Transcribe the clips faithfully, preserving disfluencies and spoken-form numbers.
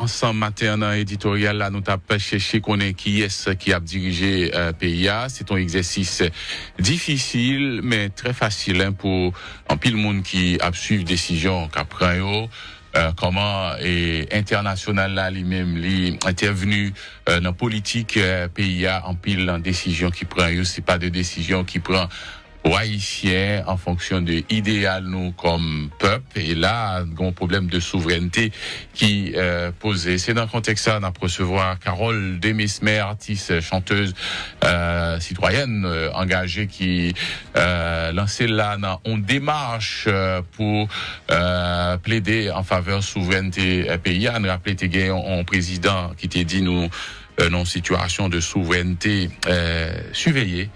ansanm maten an nan editoryal la, nou t ap chèche konnen kiyès ki ap dirije, eh, peyi a. Se t on egzèsis difisil, men trè fasil, en, pou anpil moun ki ap swiv desizyon k ap pran yo. Eh, kòman, eh, entènasyonal la li menm, li entèvni, eh, nan politik, eh, peyi a, anpil nan desizyon ki pran yo, se pa de desizyon ki pran pou Ayisyen an fonksyon de ideyal nou kòm pèp. E la, gen yon pwoblèm de souvrènte ki, eh, poze. Se nan kontèks sa, n ap resevwa Carole Demesmé, atis, chantèz, eh, sitwayèn, eh, angaje ki, eh, lanse l la nan yon demach, eh, pou, eh, plede an favè souvrènte, eh, peyi a. N raple te gen yon, yon prezidan ki te di nou, eh, nan yon sitiyasyon de souvrènte, eh, siveye.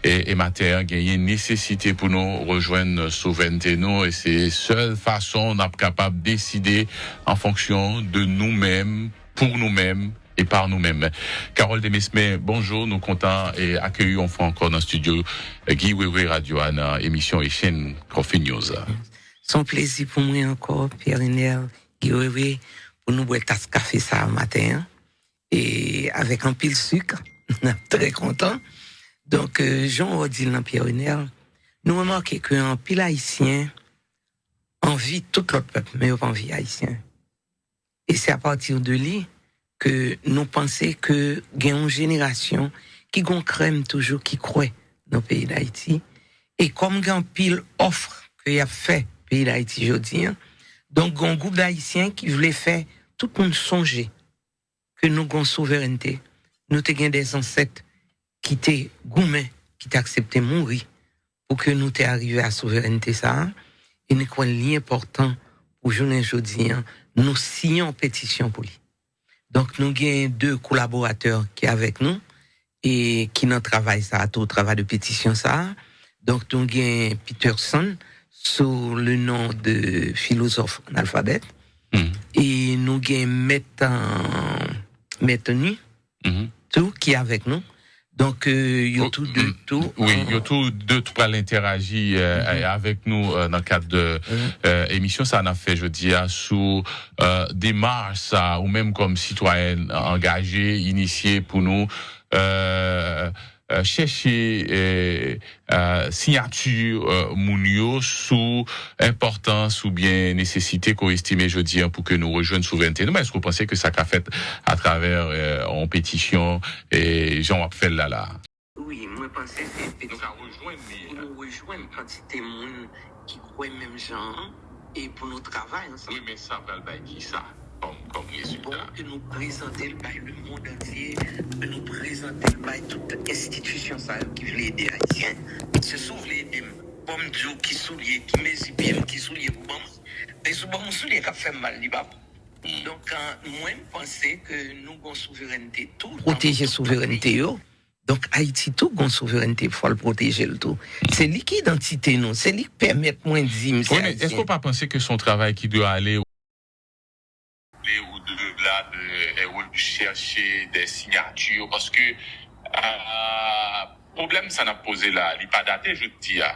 E, e maten an, genyen nesesite pou nou rejwenn souvrènte nou. E se sèl fason n ap kapab deside an fonksyon de nou menm, pou nou menm e pa nou menm. Carole Demesmé, bonjou. Nou kontan, eh, akeyi w yon fwa ankò nan estidyo, eh, Guy Wewe Radio a nan emisyon Echann Coffee News. Se yon plezi pou mwen ankò, Pierre Renel, Guy Wewe, pou nou bwè tas kafe sa a maten an. E avèk anpil sik, n ap trè kontan. Donk, eh, jan w di l nan, Pierre Renel, nou remake ke anpil Ayisyen anvi tout lòt pèp, men yo pa anvi Ayisyen. E se apati de li ke nou panse ke gen yon jenerasyon ki gon krèm toujou ki kwè nan peyi Dayiti. E kòm gen anpil òf ke y ap fè peyi Dayiti jodi an, donk gon gwoup Dayisyen ki vle fè tout moun sonje ke nou gon souverènte, nou te gen de zansèt ki te goumen, ki te aksepte mouri pou ke nou te arive a souverènte sa a, e nou kwè li enpòtan pou jounen jodi an, nou siyen yon petisyon pou li. Donk, nou gen de kolaboratè ki avèk nou, e ki nan travay sa a tou, travay de petisyon sa a. Donk, nou gen Peterson sou le non de filozòf analfabèt. E nou gen mèt, eh, mèt Ni tou ki avèk nou. Donk, eh, yo tou de tou, wi, yo tou de tou pral entèraji, eh, avèk nou, eh, nan kad de, eh, emisyon sa a n ap fè jodi a sou, eh, demach sa a, ou menm kòm sitwayèn angaje, inisye pou nou, eh, eh, chèche, eh, eh, siyati, eh, moun yo sou enpòtans oubyen nesesite ke w estime jodi an pou ke nou rejwenn souvrènte nou. Men èske w panse ke sa ka fèt atravè, eh, yon petisyon, eh, jan w ap fè l la la? Wi, mwen panse se petisyon pou nou rejwenn kantite moun ki kwè menm jan an e pou nou travay ansanm. Wi, men sa pral bay ki sa kòm, kòm rezilta? Bon, ke nou prezante l bay lemonn antye, ke nou prezante l bay tout enstitisyon sa yo ki vle ede Ayisyen. Paske si w vle ede m, fò m di w ki soulye, ki mezi pye m, ki soulye pou ban m. E si w ban m yon soulye k ap fè m mal, li pa bon. Donk, eh, mwen, m panse ke nou gon souverènte tou. Pwoteje souverènte yo. Donk, Ayiti tou gon souverènte, fò l pwoteje l tou. Se li ki idantite nou, se li k pèmèt mwen di m se Ayisyen. Wi, men èske w pa panse ke se yon travay ki dwe ale au-delà de, eh, recherche des signatures? Paske, ah, pwoblèm sa n ap poze la, li pa date jodi a.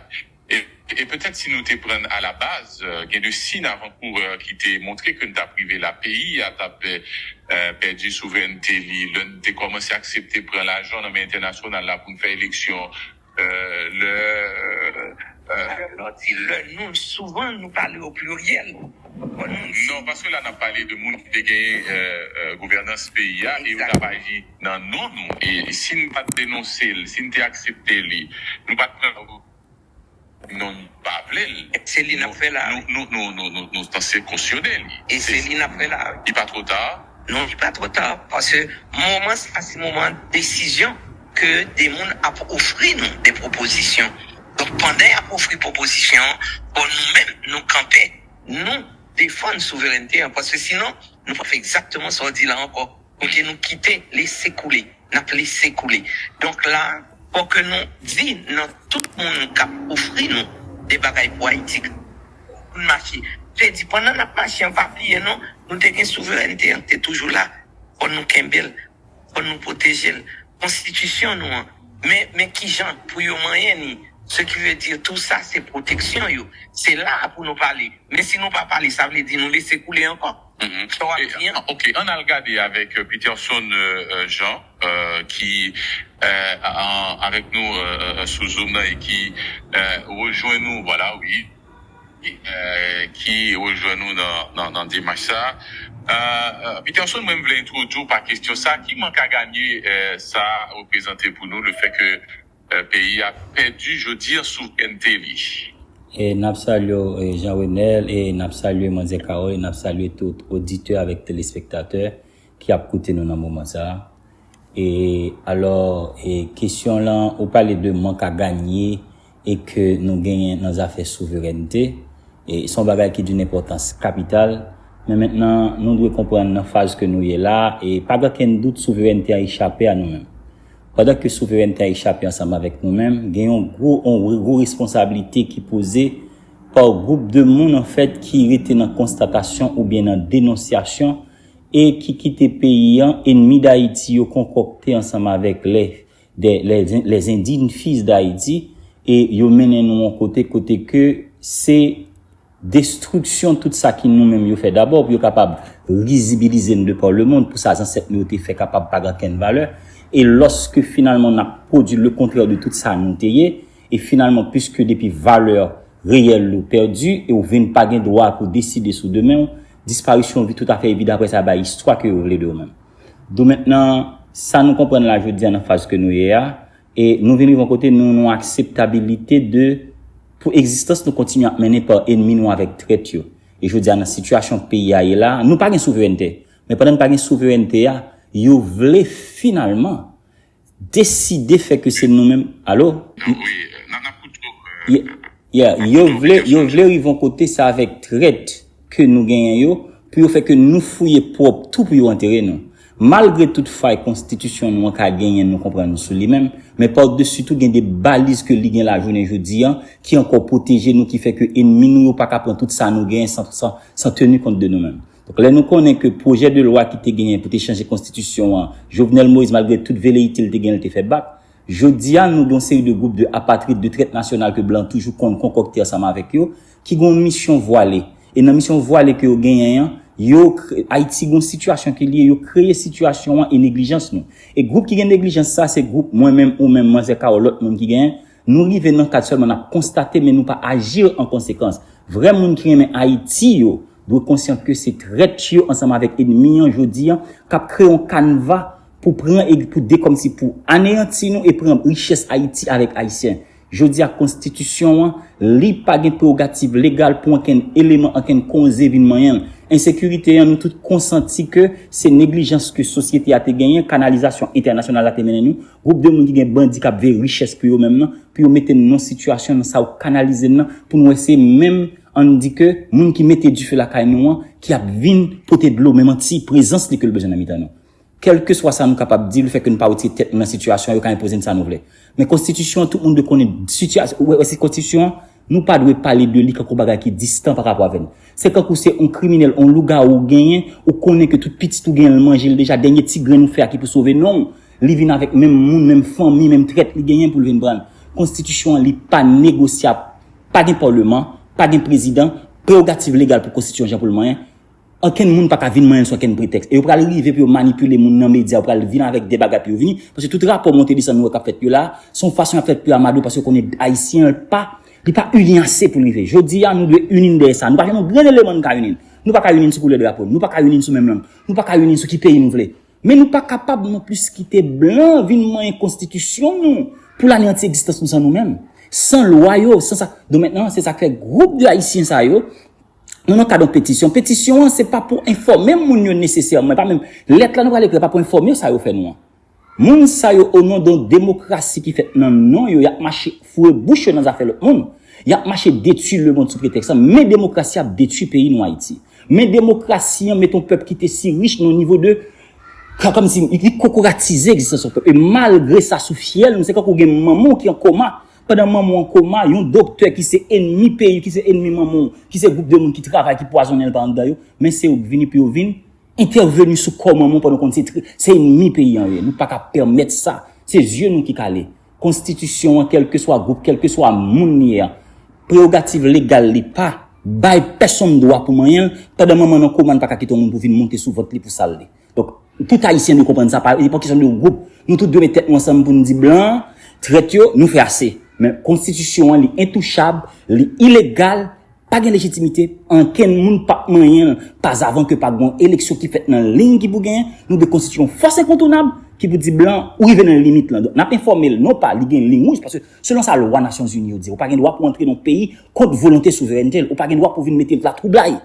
E, e petèt si nou te pran a la baz, eh, gen de siy avan kourè ki te montre ke n t ap rive la, peyi a t ap, eh, pèdi souverènte li, lè n te kòmanse aksepte pran lajan nan men entènasyonal la pou n fè eleksyon, eh, lè, eh, lè nou di lè nou, souvan nou pale o pliryèl. Non, paske la n ap pale de moun ki te genyen, eh, eh, gouvènans peyi a, e yo t ap aji nan non nou. E si n pa t denonse l, si n te aksepte li, nou pa t pran non, nou pa vle l. Se li n ap fè la. Nou, nou, nou, nou, nou, nou sanse kosyone li. E se li n ap fè la. Li pa twò ta? Non, li pa twò ta. Paske moman sa, se moman desizyon ke de moun ap ofri nou de pwopozisyon. Donk, pandan y ap ofri pwopozisyon, bon, nou menm, nou kanpe, nou defann souverènte an. Paske sinon, nou pral fè egzakteman sa w di la ankò. Kote nou kite lese koule. N ap lese koule. Donk la, fò ke nou di nan tout moun k ap ofri nou de bagay pou Ayiti, pou n mache. Vle di, pandan n ap mache an, pa bliye non, nou te gen souverènte an, te toujou la. Fò nou kenbe l, fò nou pwoteje l. Konstitisyon nou an. Men, men kijan pou yo manyen ni. Ce qui veut dire, tou sa se pwoteksyon yo. Se la a pou nou pale. Men si nou pa pale, sa vle di nou lese koule ankò. Mhm. Sa w ap di an? Ok, ann al gade avèk euh, Peterson euh, euh, Jean, euh, ki euh, an- avèk nou euh, euh, sou Zoom nan e ki euh, rejwenn nou, vwala, wi. Euh, ki rejwenn nou nan, nan, nan demach sa. Euh, euh, Peterson, mwen m vle entwodui w pa kesyon sa, ki mank a ganye euh, sa reprezante pou nou, le fè ke euh, peyi a pèdi jodi an souverènte li? E n ap salye w, e, Jean Renel, e n ap salye Manzè Carole, e n ap salye tout oditè avèk telespektatè ki ap koute nou nan moman sa a. E alò, e, kesyon lan, ou pale de mank a ganye e ke nou genyen nan zafè souverènte. E se yon bagay ki d'une enpòtans kapital. Men mentnan, nou dwe konprann nan faz ke nou ye la, e pa gen okenn dout souverènte a echape a nou menm. Pandan ke souverènte a echape ansanm avèk nou menm, gen yon gwo, yon gwo responsablite ki poze pa yon gwoup de moun, anfèt, ki rete nan konstatasyon oubyen nan denonsyasyon e ki kite peyi an, enmi Dayiti yo konkòkte ansanm avèk les, des, les, les indignes fils d'Haïti, e yo mennen nou yon kote, kote ke se destriksyon tout sa ki nou menm yo fè dabò, pou yo kapab rizibilize n de pa lemond, pou sa zansèt nou yo te fè kapab pa gen okenn valè. E lòske finalman n ap pwodui le contraire de tout sa nou te ye, e finalman, piske depi valè reyèl ou pèdi, e ou vin pa gen dwa pou deside sou demen w, disparisyon w vin toutafè evidan, apre sa bay istwa ke yo vle de ou menm. Donk mentnan, sa nou konprann la jodi a nan faz ke nou ye a, e nou vin rive yon kote nou, nou akseptabilite de pou egzistans nou kontinye ap mennen pa enmi nou avèk trèt yo. E jodi a nan sitiyasyon peyi a ye la, nou pa gen souverènte. Men pandan n pa gen souverènte a, yo vle finalman deside fè ke se nou menm. Alo? Wi, n ap koute w. Yeah, yeah, yo vle, yo vle rive yon kote sa avèk trèt ke nou genyen yo, pou yo fè ke nou fouye pwòp twou pou yo antere nou. Malgre tout fay konstitisyon nou an ka genyen, nou konprann sou li menm, men pa desi tou gen de baliz ke li gen la jounen jodi an ki ankò pwoteje nou, ki fè ke enmi nou yo pa ka pran tout sa nou genyen san, san, san teni kont de nou menm. Donk lè nou konnen ke pwojè de lwa ki te genyen pou te chanje konstitisyon an, Jovenel Moïse, malgre tout veleyite l te genyen, l te fè bak, jodi a nou gen yon seri de gwoup de apatrid, de trèt nasyonal ke blan toujou konn konkòkte ansanm avèk yo, ki gen yon misyon vwale. E nan misyon vwale ke yo genyen an, yo kre- Ayiti gen yon sitiyasyon ke li ye, yo kreye sitiyasyon an e neglijans nou. E gwoup ki gen neglijans sa, se gwoup mwen menm, ou menm, Manzè Carole, lòt moun ki genyen. Nou rive nan kad sèlman n ap konstate, men nou pa aji an konsekans. Vrè moun ki renmen Ayiti yo dwe konsyan ke se trèt yo ansanm avèk enmi an jodi an k ap kreye yon kanva pou pran e pou de kòmsi pou aneyanti nou e pran richès Ayiti avèk Ayisyen. Jodi a konstitisyon an, li pa gen prerogativ legal pou ankenn eleman, ankenn koze vin manyen l. Ensekirite an, nou tout konsanti ke se neglijans ke sosyete a te genyen, kanalizasyon entènasyonal la te mennen nou, gwoup de moun ki gen bandi k ap veye richès pou yo menm nan, pou yo mete n nan sitiyasyon nan sa yo kanalize n nan, pou n wè se menm, ann di ke moun ki mete dife lakay nou an, ki ap vin pote dlo, men manti, prezans li ke l bezwen nan mitan nou. Kèlkeswa sa nou kapab di, le fè ke nou pa retire tèt nou nan sitiyasyon an, yo ka enpoze n sa nou vle. Men konstitisyon an, tout moun dwe konnen sitiyasyon, ou wè, wè se konstitisyon an, nou pa dwe pale de li kankou bagay ki distan pa rapò avè n. Se kankou se yon kriminèl, yon lougawou ou genyen, ou konnen ke tout pitit ou genyen l manje l deja, dènye ti grenn ou fè a ki pou sove non w, li vin avèk menm moun, menm fanmi, menm trèt li genyen pou l vin pran l. Konstitisyon an, li pa negosyab. Pa gen paleman, pa gen prezidan, prerogativ legal pou konstitisyon jan pou l manyen. Ankenn moun pa ka vin manyen l sou ankenn pretèks. E yo pral rive pou yo manipile moun nan medya, yo pral vin avèk de bagay pou yo vini. Paske tout rapò monte desann nou wè k ap fèt yo la, se yon fason y ap fèt pou yo amade w, paske yo konnen Ayisyen an pa, li pa ini ase pou l rive. Jodi a, nou dwe ini n dèyè sa. Nou pa jwenn yon grenn eleman nou ka ini n. Nou pa ka ini n sou koulè drapo n. Nou pa ka ini n sou menm lang. Nou pa ka ini n sou ki peyi nou vle. Men nou pa kapab non plis kite blan vin manyen konstitisyon nou pou l aneyanti egzistans nou san nou menm. San lwa yo, san sa. Donk mentnan, se sa k fè gwoup de Ayisyen sa yo, nou nan kad yon petisyon. Petisyon an, se pa pou enfòme moun yo nesesèman. E pa menm lèt la nou pral ekri, pa pou enfòme yo sa yo fè nou an. Moun sa yo, o non de yon demokrasi ki fèt nan non yo, y ap mache foure bouch yo nan zafè lòt moun. Y ap mache detwi lemonn sou pretèks sa. Men demokrasi ap detwi peyi nou, Ayiti. Men demokrasi an met yon pèp ki te si rich nan yon nivo de, kòmsi li kokoratize egzistans yon pèp. E malgre sa, sou fyèl nou, se kankou gen manman w ki an koma. Pandan manman w an koma, yon doktè ki se enmi peyi, ki se enmi manman w, ki se gwoup de moun ki travay, ki pwazonnen l pa anndan yo, men se yo k vini pou yo vin entèveni sou kò manman w pandan w konn se, se enmi peyi an yo ye. Nou pa ka pèmèt sa. Se zye nou ki kale. Konstitisyon an, kèlkeswa gwoup, kèlkeswa moun li ye a, prerogativ legal li pa bay pèsonn dwa pou manyen l, pandan manman nan koma n pa ka kite yon moun pou vin monte sou vant li pou sa l ye. Donk, tout Ayisyen dwe konprann sa, pa nenpòt ki jan de gwoup, nou tout dwe met tèt nou ansanm pou n di blan an trèt yo, nou fè ase. Men konstitisyon an, li entouchab, li ilegal, pa gen lejitimite, ankenn moun p ap manyen l, pa avan ke pa gen yon eleksyon ki fèt nan liy ki pou genyen, nou dwe konstitye yon fòs enkontounab ki pou di blan, ou rive nan limit lan. Donk, n ap enfòme l, non pa li gen liy wouj, paske selon sa lwa Nasyonzini yo di, ou pa gen dwa pou antre nan yon peyi kont volonte souverènte l, ou pa gen dwa pou vin mete latwoublay.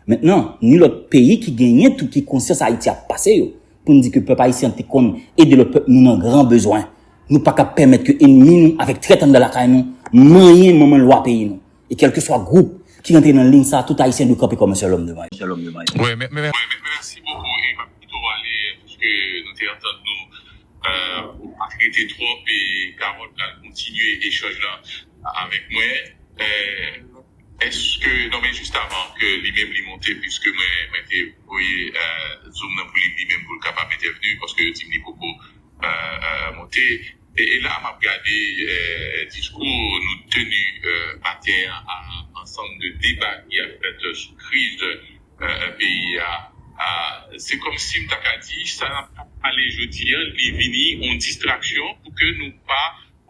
Mentnan, ni lòt peyi ki genyen tou ki konsyans Ayiti ap pase yo, pou n di ke pèp ayisyen an te konn ede lòt pèp nou nan gran bezwen. Nou pa ka pèmèt ke ènmi nou avèk trèt anndan lakay nou manyen manman lwa peyi nou. E kèlkeswa gwoup ki rantre nan liy sa a, tout Ayisyen dwe kanpe kòm yon sèl òm de may. Wi, men, men, men, mèsi bokou. E m ap kite w ale, paske nou te antann nou, euh, ou pa t rete twòp, e Carole pral kontinye echanj lan avèk mwen. Euh, èske, non, men jis avan ke li menm li monte, piske mwen, mwen te voye, euh, Zoom nan pou li, li menm pou l kapab entèvni, paske yo di m li poko, euh, euh, monte. E, e la, m ap gade, euh, diskou nou teni, euh, maten an, a, ansanm de deba ki ap fèt sou kriz, euh, peyi a. A, se kòmsi m ta ka di, sa n ap pale jodi a, li vini yon distraksyon pou ke nou pa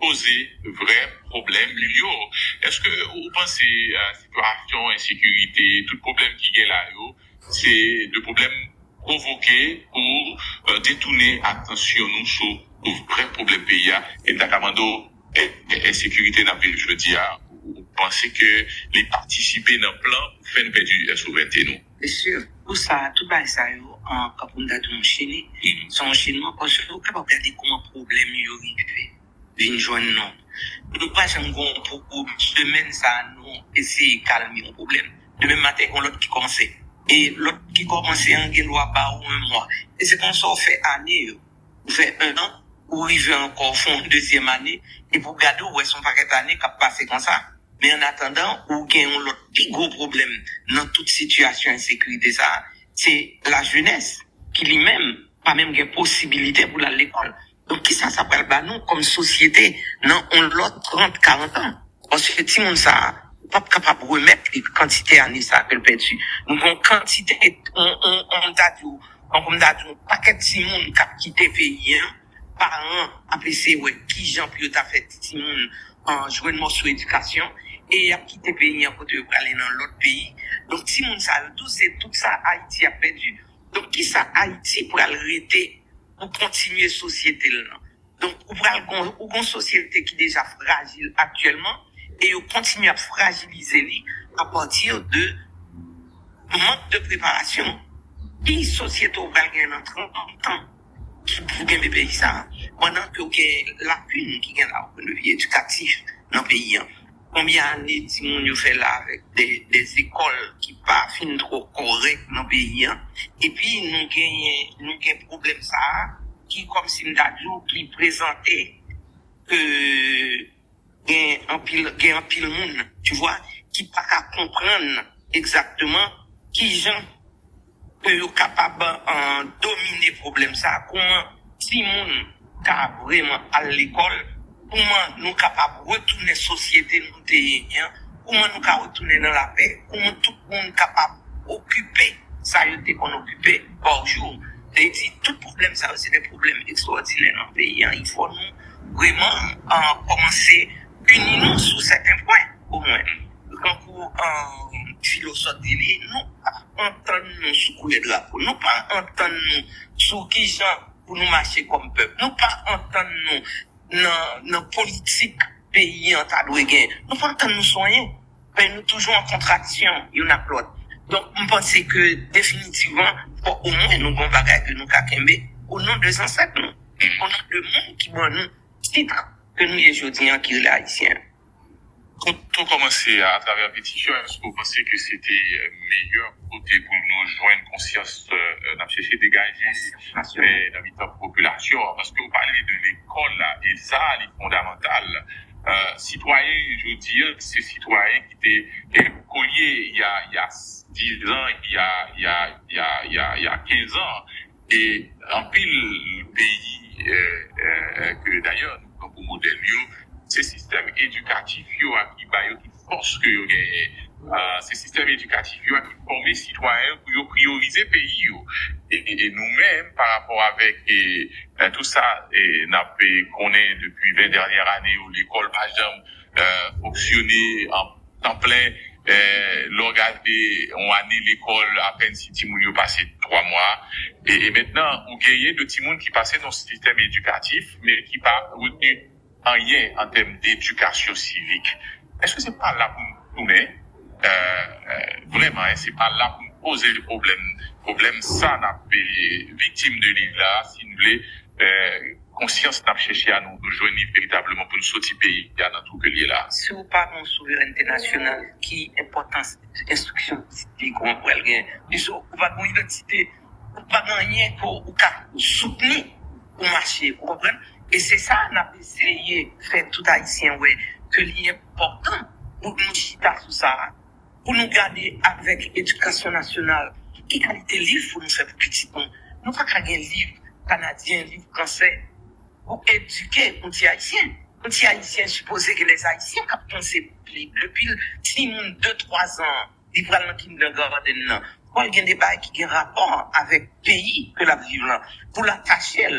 poze vrè pwoblèm yo. Èske ou panse, euh, sitiyasyon ensekirite, tout pwoblèm ki gen la yo, se de pwoblèm pwovoke pou, euh, detounen atansyon nou sou, sou vrè pwoblèm peyi a? E m ta ka mande w, e, e, ensekirite n ap viv jodi a, ou panse ke li patisipe nan plan pou fè n pèdi, euh, souvrènte nou? Se si, pou sa, tout bagay sa yo, an, kankou m ta di w, yon cheni, se yon chenman, paske ou kapab gade kòman pwoblèm yo rive vin jwenn nou. Nou pa janm gen yon pwoblèm. Semèn sa a, nou eseye kalme yon pwoblèm. Demen maten, gen yon lòt ki kòmanse. E lòt ki kòmanse an gen dwa ba ou yon mwa. E se konsa w fè ane yo. Ou fè en an, ou rive ankò, w fè yon dezyèm ane, epi w gade, w wè se yon pakèt ane k ap pase konsa. Men annatandan, ou gen yon lòt pi gwo pwoblèm nan tout sitiyasyon ensekirite sa a, se lajenès ki li menm pa menm gen posibilite pou l al lekòl. Donk, kisa sa pral ba nou kòm sosyete nan yon lòt trant, karant an? Paske timoun sa a, ou p ap kapab remèt li kantite ane sa a ke l pèdi. Nou gen yon kantite, on, on, on, m ta di w, tankou m ta di w, yon pakèt timoun k ap kite peyi a, paran ap eseye wè kijan pou yo ta fè timoun an jwenn mòso edikasyon, e y ap kite peyi a kote yo prale nan lòt peyi. Donk, timoun sa yo tou, se tout sa Ayiti ap pèdi. Donk, kisa Ayiti pral rete pou kontinye sosyete l lan? Donk, ou pral gon, ou gon sosyete ki deja frajil aktyèlman, e yo kontinye ap frajilize li apati de mank de preparasyon. Ki sosyete w pral gen nan trant an ki pou kenbe peyi sa a? Pandan ke w gen lakin ki gen la, o pwen de vi edikatif nan peyi an. Konbyen ane timoun yo fè la avèk de, de zekòl ki pa fin twò kòrèk nan peyi an? Epi nou genyen, nou gen pwoblèm sa a ki, kòmsi m ta di w, ki prezante ke gen anpil, gen anpil moun, tu vois, ki pa ka konprann egzakteman kijan ke yo kapab, euh, domine pwoblèm sa a, kòman timoun ka vrèman al lekòl, kòman nou kapab retounen sosyete nou te ye an, kòman nou ka retounen nan lapè, kòman tout moun kapab okipe sa yo te konn okipe pa jou. Sa vle di, tout pwoblèm sa yo, se de pwoblèm ekstwòdinè nan peyi an. Il fò nou vrèman, euh, kòmanse ini nou sou sèten pwen, omwen. Tankou, euh, Filo sot di li, nou pa antann nou sou koulè drapo. Nou pa antann nou sou kijan pou nou mache kòm pèp. Nou pa antann nou nan, nan politik peyi an ta dwe gen. Nou pa antann nou sou anyen. Men nou toujou an kontraksyon youn ak lòt. Donk, m panse ke definitivman, fò omwen nou gen yon bagay ke nou ka kenbe o non de zansèt nou, o non de moun ki ban nou tit ke nou ye jodi an, ki rele Ayisyen. Kote w kòmanse a, atravè petisyon, èske w panse ke se te, euh, meyè kote pou nou jwenn konsyans, euh, n ap chèche degaje, euh, nan mitan popilasyon an? Paske w pale de lekòl la, e sa, li fondamantal. Euh, sitwayen, jodi a, se sitwayen ki te, e, kolye, y a, y a dizan, y a, y a, y a, y a, y a kenzan. E anpil peyi, euh, euh, ke dayè nou pran pou modèl yo, se sistèm edikatif yo a ki ba yo tout fòs ke yo genyen. Se sistèm edikatif yo a ki fòme sitwayen pou yo priyorize peyi yo. E nou menm, pa rapò avèk tout sa n ap konnen depi ven dènyè ane yo, lekòl pa janm fonksyone an tan plen. Lè w gade yon ane lekòl, apèn si timoun yo pase twa mwa. E mentnan, ou genyen de timoun ki pase nan yon sistèm edikatif, men ki pa retni anyen an tèm dedikasyon sivik. Èske se pa la pou nou tounen? Vrèman, se pa la pou nou poze pwoblèm, pwoblèm sa n ap viktim de li la, si n vle konsyans n ap chèche a, nou jwenn li veritableman pou n soti peyi a nan twou ke l ye la. Si w pa gen yon souverènte nasyonal, ki enpòtans enstriksyon sivik ou pral gen? Ou pa gen yon idantite, ou pa gen anyen ke ou ka soutni pou mache, ou konprann? E se sa n ap eseye fè tout Ayisyen wè, ke li enpòtan pou nou chita sou sa, pou nou gade avèk edikasyon nasyonal ki kalite liv pou nou fè pou pitit nou. Nou pa ka gen liv kanadyen, liv fransè pou edike yon ti Ayisyen. Yon ti Ayisyen sipoze gen lè Ayisyen k ap panse pou li depi l timoun de twa zan. Li pral nan kindergarten nan. Fò l gen de bagay ki gen rapò avèk peyi ke l ap viv lan. Pou l atache l,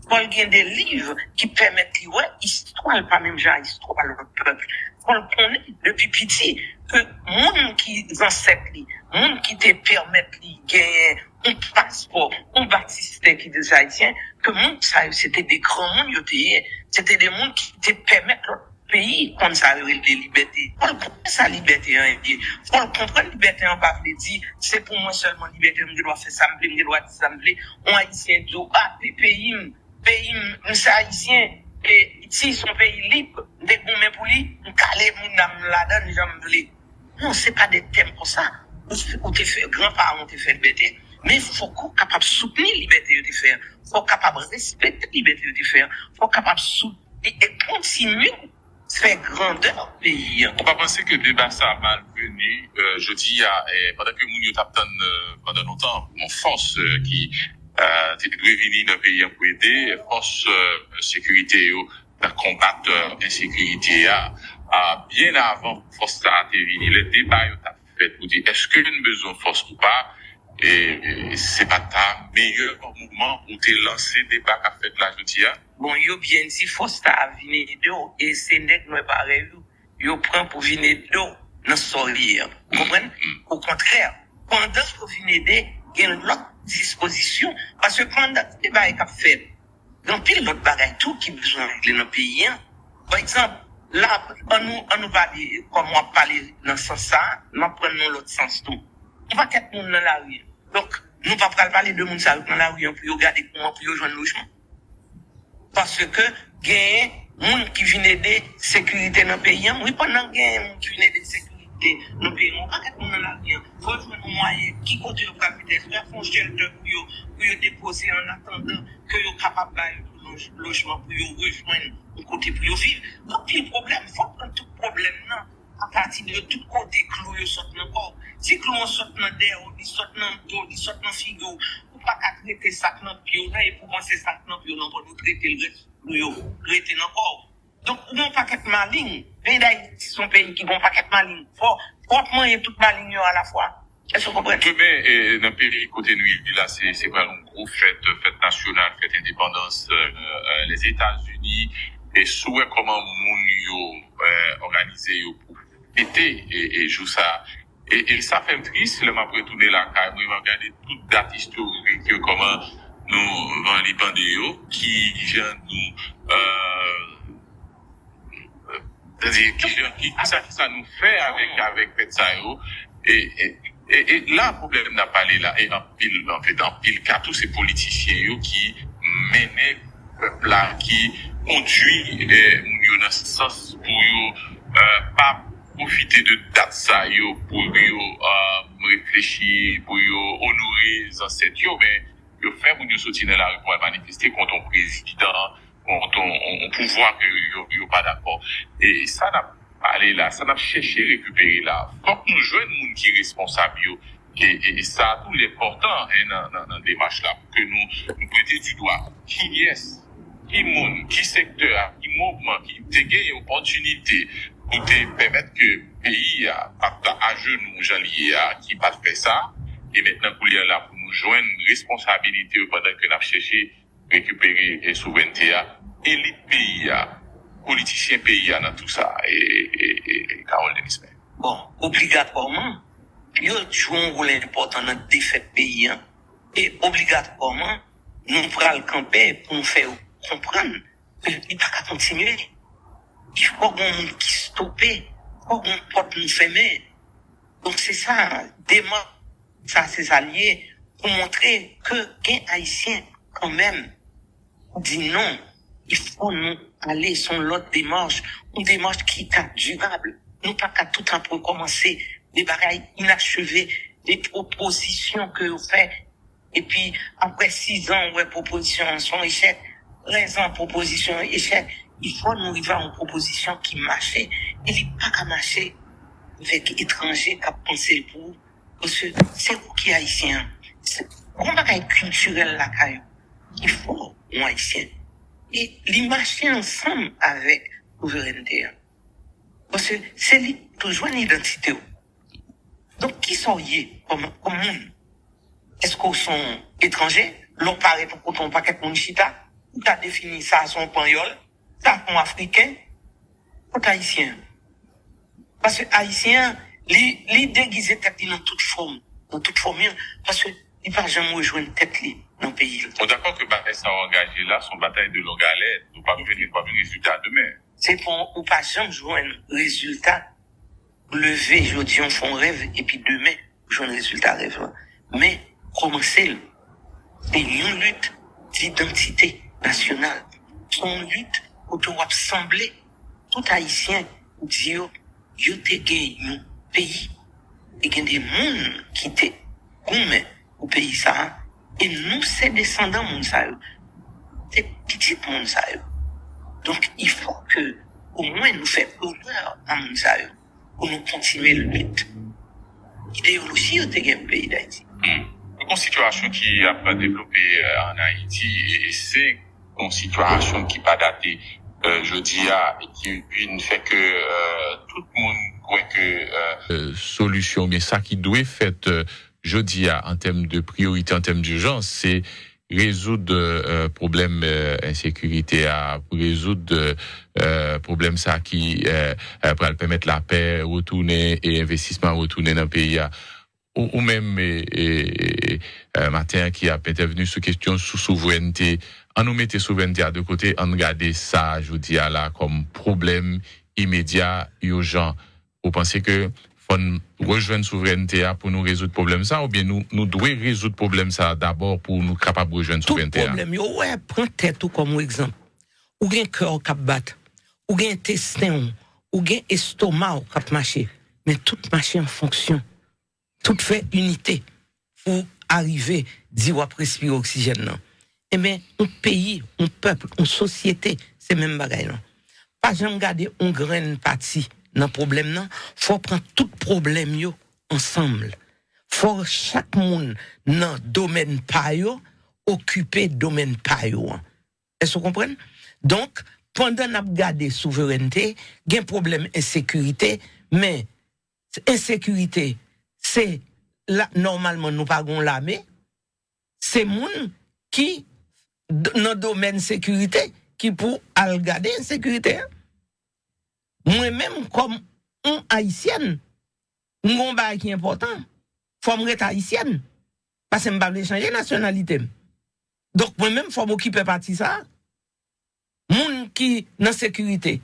fò l gen de liv ki pèmèt li wè istwa l pa menm jan ak istwa lòt pèp. Fò l konnen depi piti ke moun ki zansèt li, moun ki te pèmèt li genyen yon paspò, yon batistè ki de Ayisyen, ke moun sa yo se te de granmoun yo te ye, se te de moun ki te pèmèt lòt peyi konn sa yo rele libète. Fò l konnen sa libète an ye. Fò l konprann libète an pa vle di se pou mwen sèlman libète, m gen dwa fè sa m vle, m gen dwa di sa m vle. Yon Ayisyen di w, a, pe-, peyi m, peyi m, m se Ayisyen, e Ayiti se yon peyi lib, m te goumen pou li, m kale moun nan m ladan l jan m vle. Non, se pa de tèm konsa. Ou, ou te fè, gran paran w te fè libète, men fòk ou kapab soutni libète yo te fè an. Fò w kapab respekte libète yo te fè an. Fò w kapab soutni e kontinye fè grandè peyi an. Ou pa panse ke deba sa malveni, euh, jodi a, eh, pandan ke moun yo t ap tann, euh, pandan lontan, yon fòs, euh, ki, euh, te dwe vini nan peyi an pou ede, fòs, euh, sekirite yo nan konbat, euh, ensekirite a, a, byen avan fòs sa a te vini, lè deba yo t ap fèt pou di èske n bezwen fòs ou pa, e, e se pa ta meyè moman pou te lanse deba k ap fèt la jodi a? Bon, yo byen di fòs sa a vin ede w, e se nèg nwè parèy ou yo pran pou vin ede w nan sa w ye an. Ou konprann? Okontrè, pandan yo vin ede, gen lòt dispozisyon. Paske pandan tout bagay k ap fèt, gen anpil lòt bagay tou ki bezwen regle nan peyi an. Pa egzanp, la, an nou, an nou pale, kòm w ap pale nan sans sa a, m ap pran nan lòt sans tou. Yon pakèt moun nan lari an. Donk, nou pa pral pale de moun sa yo k nan lari an pou yo gade kòman pou yo jwenn lojman. Paske genyen moun ki vin ede sekirite nan peyi an. Wi, pandan genyen moun ki vin ede sekirite nan peyi an, yon pakèt moun nan lari an. Fò yo jwenn yon mwayen, ki kote yo pral mete, èske y ap fè yon shelter pou yo, pou yo depoze an atandan ke yo kapab ba yo tou loj-, lojman pou yo rejwenn yon kote pou yo viv? Anpil pwoblèm, fò w pran tout pwoblèm nan apati de tout kote klou yo sot nan kò w. Si klou an sot nan dèyè w, li sot nan do w, li sot nan figi w, ou pa ka trete sa k nan pye w lan epi w panse sa k nan pye w lan pòt ou trete l rete klou yo rete nan kò w. Donk, ou gen yon pakèt maling. Peyi Dayiti se yon peyi ki gen yon pakèt maling. Fò, fò w ap manyen tout maling yo alafwa. Èske w konprann? Demen, eh, nan peyi kote nou ye la, se, se pral yon gwo fèt, fèt nasyonal, fèt endepandans, eh, eh, Lèzetazini. E si w wè kòman moun yo, eh, òganize yo pou fete, eh, eh, jou sa. E, e sa fè m tris lè m ap retounen lakay mwen, m ap gade tout dat istorik yo, kòman nou vanlipande yo, ki jan nou, eh, Sètadi, ki jan, ki, ki sa, ki sa nou fè avèk, avèk fèt sa yo? E, e, e, e la, pwoblèm n ap pale la, e anpil, anfèt, anpil ka tou, se politisyen yo ki mennen pèp la, ki kondui, eh, moun yo nan sans pou yo, eh, pa pwofite de dat sa yo, pou yo, eh, reflechi, pou yo onore zansèt yo, men yo fè moun yo soti nan lari pou al manifeste kont yon prezidan, kont yon, yon, yon pouvwa ke yo, yo pa dakò. E sa n ap pale la, sa n ap chèche rekipere la, fòk nou jwenn moun ki responsab yo. E, e, e sa tou li enpòtan, en, nan, nan, nan demach la, pou ke nou, nou pwente di dwa kiyès, ki moun, ki sektè a, ki mouvman ki te gen opòtinite pou te pèmèt ke peyi a pa t ajenou jan li ye a, ki pa t fè sa, e mentnan koulye a la pou nou jwenn responsabilite yo pandan ke n ap chèche rekipere e souvrènte a, elit peyi a, politisyen peyi a nan tou sa, e, e, e, e Carole Denisme. Bon, obligatwaman, yo jwe yon wòl enpòtan nan defèt peyi a. E obligatwaman, nou pral kanpe pou nou fè yo konprann ke li pa ka kontinye. Fòk gen moun ki stope, fòk gen pòt nou fèmen. Donk se sa, demach sa se sa l ye, pou montre ke gen Ayisyen kanmenm di non, il fò nou ale se yon lòt demach, yon demach ki ka dirab. Nou pa ka tout ap rekòmanse de bagay inacheve, de pwopozisyon ke yo fè, epi apre sizan ou wè pwopozisyon an se yon echèk, trèzan pwopozisyon an echèk. Il fò nou rive a yon pwopozisyon ki mache, e li pa ka mache avèk etranje k ap panse l pou ou, paske se ou ki Ayisyen an. Se yon bagay kiltirèl lakay ou ki fè w yon Ayisyen. E li mache ansanm avèk souverènte an. Paske se li pou jwenn idantite w. Donk, kisa w ye kòm, kòm moun? Èske w se yon etranje? Lè w parèt ou kote yon pakèt moun chita, ou ta defini sa se yon panyòl, sa se yon afriken, ou t ayisyen. Paske ayisyen an, li, li degize tèt li nan tout fòm, nan tout fòmil, paske li pa janm rejwenn tèt li nan peyi l. Ou dakò ke batay sa w angaje la, se yon batay de longue haleine, ou p ap jwenn, ou p ap jwenn rezilta demen. Se pou ou pa janm jwenn rezilta, ou leve jodi an, w fè yon rèv, epi demen, ou jwenn rezilta rèv lan. Men, kòmanse l, se yon lit didantite nasyonal. Se yon lit kote w ap sanble tout Ayisyen pou di yo, yo te gen yon peyi. E gen de moun ki te goumen pou peyi sa a. E nou se desandan moun sa yo. Se pitit moun sa yo. Donk, il fò ke omwen nou fè onè a moun sa yo. Pou nou kontinye lit ideyoloji yo te gen pou peyi Dayiti. Hmm. Yon sitiyasyon ki ap devlope ann Ayiti, e se yon sitiyasyon ki pa date jodi a, e ki vin fè ke tout moun kwè ke solisyon oubyen sa ki dwe fèt jodi a an tèm de priyorite, an tèm dijans, se rezoud pwoblèm ensekirite a, rezoud pwoblèm sa ki pral pèmèt lapè retounen e envestisman retounen nan peyi a. Ou menm, maten an, ki ap entèvni sou kesyon sou souvrènte, ann nou mete souvrènte a de kote, ann gade sa jodi a la kòm pwoblèm imedya, ijan. Ou panse ke fò n rejwenn souvrènte a pou nou rezoud pwoblèm sa, oubyen nou, nou dwe rezoud pwoblèm sa dabò pou nou kapab rejwenn souvrènte a? Tout pwoblèm yo, ou wè, pran tèt ou kòm egzanp. Ou gen kè w k ap bat, ou gen entesten w, ou gen estoma w k ap mache, men tout mache an fonksyon. Tout fè inite pou arive di w ap respire oksijèn nan. Enben, yon peyi, yon pèp, yon sosyete, se menm bagay lan. Pa janm gade yon grenn pati nan pwoblèm nan, fò w pran tout pwoblèm yo ansanm. Fò chak moun nan domèn pa yo okipe domèn pa yo an. Èske w konprann? Donk, pandan n ap gade souverènte, gen pwoblèm ensekirite, men ensekirite, se la, nòmalman, nou pa gen yon lame, se moun ki nan domèn sekirite ki pou al gade ensekirite a. Mwen menm, kòm yon Ayisyèn, m gen yon bagay ki enpòtan. Fò m ret Ayisyèn. Paske m pa vle chanje nasyonalite m. Donk, mwen menm, fò m okipe pati sa a. Moun ki nan sekirite,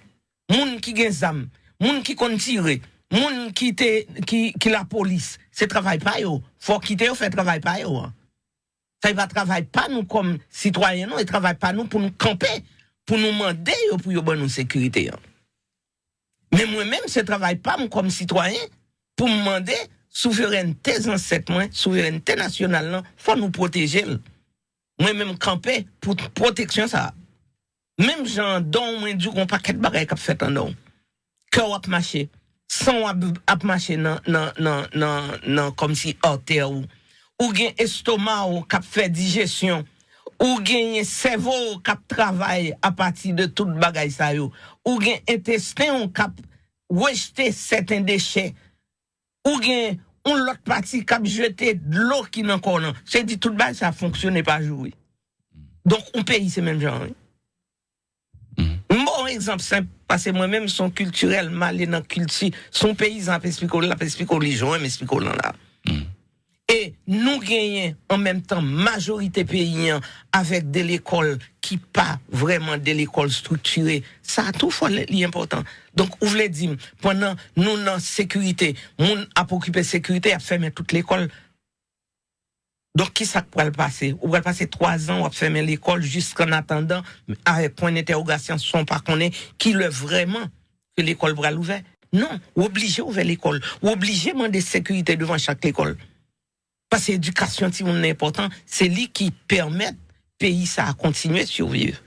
moun ki gen zam, moun ki konn tire, moun ki te, ki, ki lapolis, se travay pa yo. Fò w kite yo fè travay pa yo an. Sa e pa travay pa nou kòm sitwayen, non, e travay pa nou pou nou kanpe, pou nou mande yo pou yo ban nou sekirite an. Men mwen menm, se travay pa m kòm sitwayen pou m mande souverènte zansèt mwen, souverènte nasyonal lan, fò nou pwoteje l. Mwen menm kanpe pou pwoteksyon sa a. Menm jan an dan w, mwen di w gen yon pakèt bagay k ap fèt anndan w. Kè w ap mache, san w ap, ap mache nan, nan, nan, nan, nan kòmsi atè w. Ou gen estoma w k ap fè dijesyon. Ou genyen sèvo w k ap travay apati de tout bagay sa yo. Ou gen entesten w k ap rejte sèten dechè. Ou gen yon lòt pati k ap jete dlo ki nan kò w nan. Se di tout bagay sa fonksyone pa joure. Donk, yon peyi se menm jan, wi. M ba w yon egzanp senp, paske mwen menm, se yon kiltirèl, m ale nan kilti. Se yon peyizan ap esplike w, l ap esplike w li jan m esplike w lan la. E nou genyen, an menm tan, majorite peyi an avèk de lekòl ki pa vrèman de lekòl estrikire. Sa tou fò li enpòtan. Donk, ou vle di m, pandan nou nan sekirite, moun ap okipe sekirite, y ap fèmen tout lekòl. Donk, ki sa k pral pase? Ou pral pase twa zan, w ap fèmen lekòl, jiskannatandan, avèk pwen dentèwogasyon, san w pa konnen ki lè vrèman ke lekòl pral ouvè. Non, w oblije ouvè lekòl. W oblije mande sekirite devan chak lekòl. Paske edikasyon timoun nan enpòtan, se li ki pèmèt peyi sa a kontinye siviv.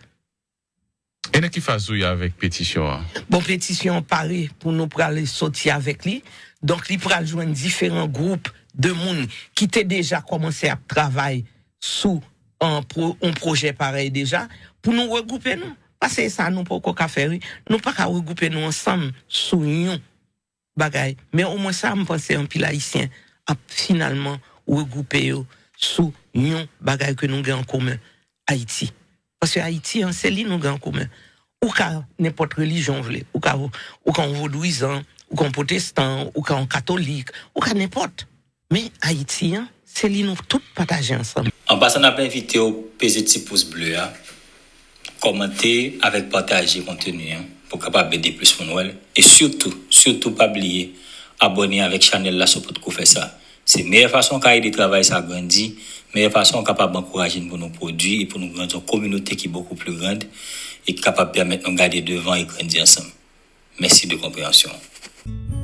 E nan ki faz ou ye avèk petisyon an? Bon, petisyon an pare pou nou prale soti avèk li. Donk, li pral jwenn diferan gwoup de moun ki te deja kòmanse ap travay sou yon pwojè parèy deja, pou nou regwoupe nou. Paske sa nou poko ka fè, wi. Nou pa ka regwoupe nou ansanm sou yon bagay. Men omwen sa, m panse anpil Ayisyen ap finalman regwoupe yo sou yon bagay ke nou gen an komen, Ayiti. Paske Ayiti an, se li nou gen an komen. Ou ka nenpòt relijyon w vle. Ou ka, ou ka yon vodouyizan, ou ka yon pwotestan, ou ka yon katolik, ou ka nenpòt. Men Ayiti an, se li nou tout pataje ansanm. An pasan, n ap envite w peze ti pous ble a, kòmante avèk pataje konteni an pou kapab ede plis moun wè l. E sitou, sitou pa bliye abòne avèk chanèl la si w potko fè sa. Se meyè fason w ka ede travay sa grandi, meyè fason w kapab ankouraje n pou nou pwodui e pou nou grandi yon kominote ki bokou pli grand e ki kapab pèmèt nou gade devan e grandi ansanm. Mèsi de konpreyansyon w.